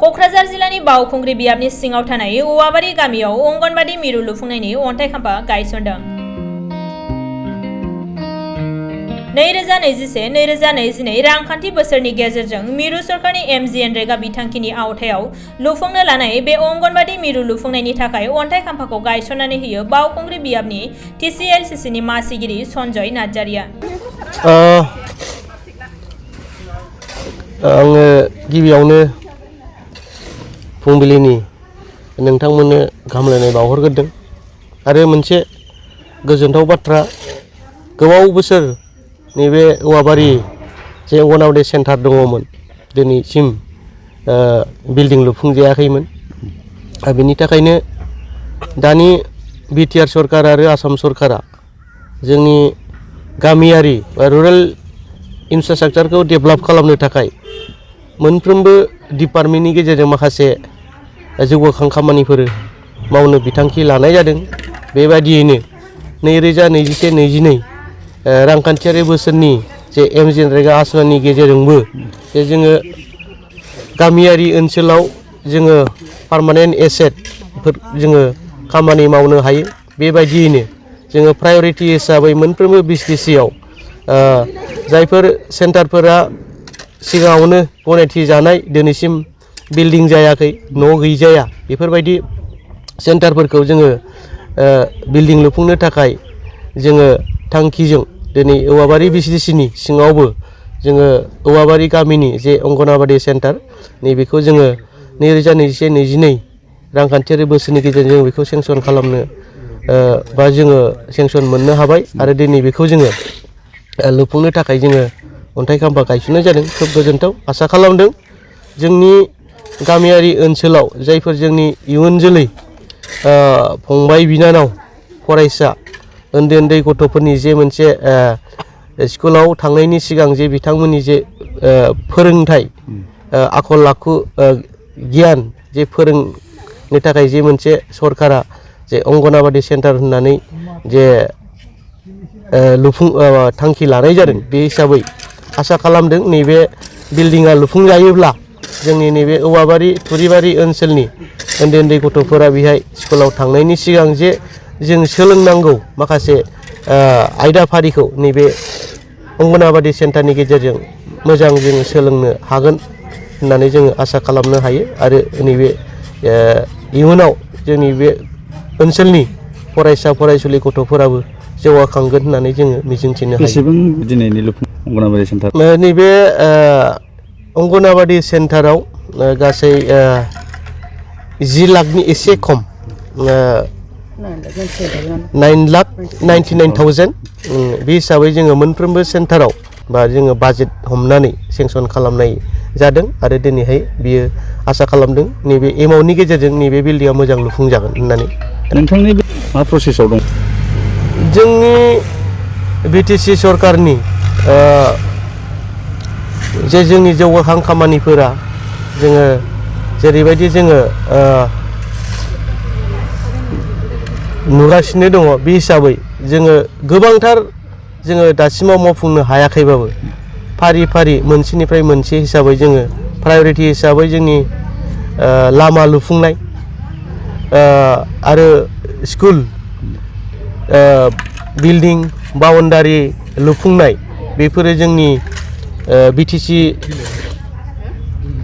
क'क्राझार जिल्लानि बावखुंग्रि बियाबनि सिङाव थानाय औवाबारि गामियाव अंगनबादि मिरु लुफुंनायनि अन्थाइ खाम्फा गायसनदों। 2021-2022 रांखान्थि बोसोरनि गेजेरजों मिरु सरकारनि MGNरेगा बिथांखिनि आवथायाव लुफुंनो लानाय बे अंगनबादि मिरु लुफुंनायनि थाखाय अन्थाइ खाम्फाखौ गायसननानै होयो बावखुंग्रि बियाबनि TCLCCनि मासिगिरि सन्जय नार्जारिया। आङो गिबियावनो फुंबिलिनि नोंथांमोननो गाहामलायनाय बावहरग्रोदों आरो मोनसे गोजोनथाव बाथ्रा गोबाव बोसोर नैबे औवाबारि जे अंगनबादि सेन्टार दङमोन दिनैसिम बिल्डिं लुफुंजायाखैमोन। बेनि थाखायनो दानि बिटिआर सरकार आरो आसाम सरकारा जोंनि गामियारि बा रुरेल इनफ्रास्ट्राक्चारखौ डेभेलप खालामनो थाखाय मोनफ्रोमबो डिपार्टमेन्टनि गेजेरजों माखासे जौगाखां खामानिफोर मावनो बिथांखि लानाय जादों। बेबायदियैनो 2021-22 रांखान्थियारि बोसोरनि जे MGNरेगा आसनिनि गेजेरजोंबो जे जोङो गामियारि ओनसोलाव जोङो पार्मानेन्ट एसेटफोर जोङो खामानि मावनो हायो। बेबायदियैनो जोङो प्रायरिटि हिसाबै मोनफ्रोमबो BCDCआव जायफोर सेन्टारफोरा सिगाङावनो गनायथि जानाय दिनैसिम बिल्डिं जायाखै न' गैजाया बेफोरबायदि सेन्टारफोरखौ जोङो बिल्डिं लुफुंनो थाखाय जोङो थांखिजों दिनै औवाबारि BCDCनि सिङावबो जोङो औवाबारि गामिनि जे अंगनबादि सेन्टार नैबेखौ जोङो 2021-22 रांखान्थियारि बोसोरनि गेजेरजों बेखौ सेंसन खालामनो बा जोङो सेंसन मोननो हाबाय आरो दिनै बेखौ जोङो लुफुंनो थाखाय जोङो अन्थाइ खाम्फा गायसननाय जादों। खोब गोजोनथाव आसा खालामदों जोंनि गामियारि ओनसोलाव जायफोर जोंनि इयुन जोलै फंबाय बिनानाव फरायसा उन्दै गथ'फोरनि जे मोनसे स्कुलाव थांनायनि सिगां जे बिथांमोननि जे फोरोंथाइ आखल आखु गियान जे फोरोंनो थाखाय जे मोनसे सरकारा जे अंगनबादि सेन्टार होननानै जे थांखि लानाय जादों। बे हिसाबै आसा खालामदों नैबे बिल्डिंआ लुफुंजायोब्ला जोंनि नैबे औवाबारि थुरिबारि ओनसोलनि उन्दै गथ'फोरा बेहाय स्कुलाव थांनायनि सिगां जे जों सोलोंनांगौ माखासे आयदाफारिखौ नैबे अंगनबादि सेन्टारनि गेजेरजों मोजां जोङो सोलोंनो हागोन होननानै जोङो आसा खालामनो हायो आरो नैबे इयुनाव जोंनि बे ओनसोलनि फरायसा फरायसुलि गथ'फोराबो जौगाखांगोन होननानै जोङो मिजिंथिनो हायो। बेसेबां दिनैनि अंगनबादि सेन्टार नैबे अंगनबादि सेन्टाराव गासै 10 लाखनि एसे खम 9,99,000 बे हिसाबै जोङो मोनफ्रोमबो सेन्टाराव बा जोङो बाजेट हमनानै सेंसन खालामनाय जादों आरो दिनैहाय बियो आसा खालामदों नैबे एमाउन्टनि गेजेरजों नैबे बिल्डिंआ मोजां लुफुंजागोन होननानै। नोंथांनि मा प्रसेसआव दं? जोंनि BTC सरकारनि जे जोंनि जौगाखां खामानिफोरा जोङो जेरैबायदि जोङो नुगासिनो दङ बे हिसाबै जोङो गोबांथार जोङो दासिमाव मावफुंनो हायाखैबाबो फारि मोनसेनिफ्राय मोनसे हिसाबै जोङो प्रायरिटि हिसाबै जोंनि लामा लुफुंनाय आरो स्कुल बिल्डिं बाउन्डारि लुफुंनाय बेफोरो जोंनि BTC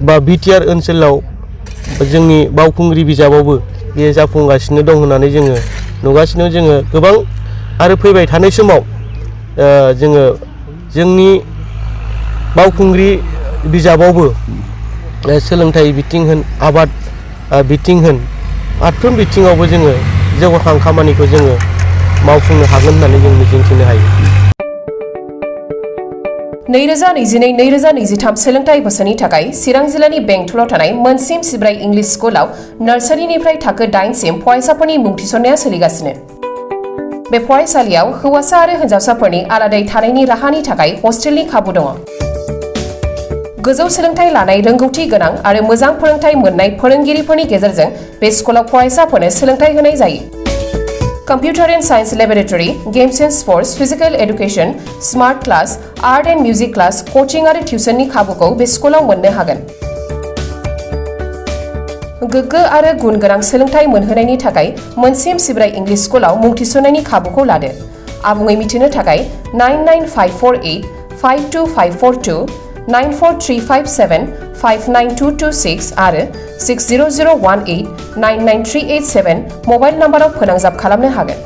बा BTR ओनसोलाव जोंनि बावखुंग्रि बिजाबावबो बेयो जाफुंगासिनो दं होननानै जोङो नुगासिनो। जोङो गोबां आरो फैबाय थानाय समाव जोङो जोंनि बावखुंग्रि बिजाबावबो सोलोंथाइ बिथिं होन आबाद बिथिं होन फारफ्रोम बिथिङावबो जोङो जौगाखां खामानिखौ जोङो मावफुंनो हागोन होननानै जों मिजिंथिनो हायो। 2022-2023 सोलोंथाइ बोसोरनि थाखाय चिरां जिल्लानि बेंटलाव थानाय मोनसिम सिब्राय इंलिश स्कुलाव नार्सारिनिफ्राय थाखो 8 सिम फरायसाफोरनि मुं थिसननाया सोलिगासिनो। बे फरायसालियाव हौवासा आरो हिन्जावसाफोरनि आलादायै थानायनि राहानि थाखाय हस्टेलनि खाबु दङ। गोजौ सोलोंथाइ लानाय रोंगौथि गोनां आरो मोजां फोरोंथाइ मोननाय फोरोंगिरिफोरनि गेजेरजों बे स्कुलाव फरायसाफोरनो सोलोंथाइ होनाय जायो। Computer and Science Laboratory, Games and Sports, Physical Education, Smart Class, Art and Music Class, Coaching आरो टिउसननि खाबुखौ बे स्कुलाव मोननो हागोन। गोग्गो आरो गुन गोनां सोलोंथाइ मोनहोनायनि थाखाय मोनसिम सिब्राय इंलिश स्कुलाव मुं थिसननायनि खाबुखौ लादो। आबुङै मिथिनो थाखाय 995485252 94357 59226 आरो 60018 99387 मबाइल नाम्बाराव फोनांजाब खालामनो हागोन।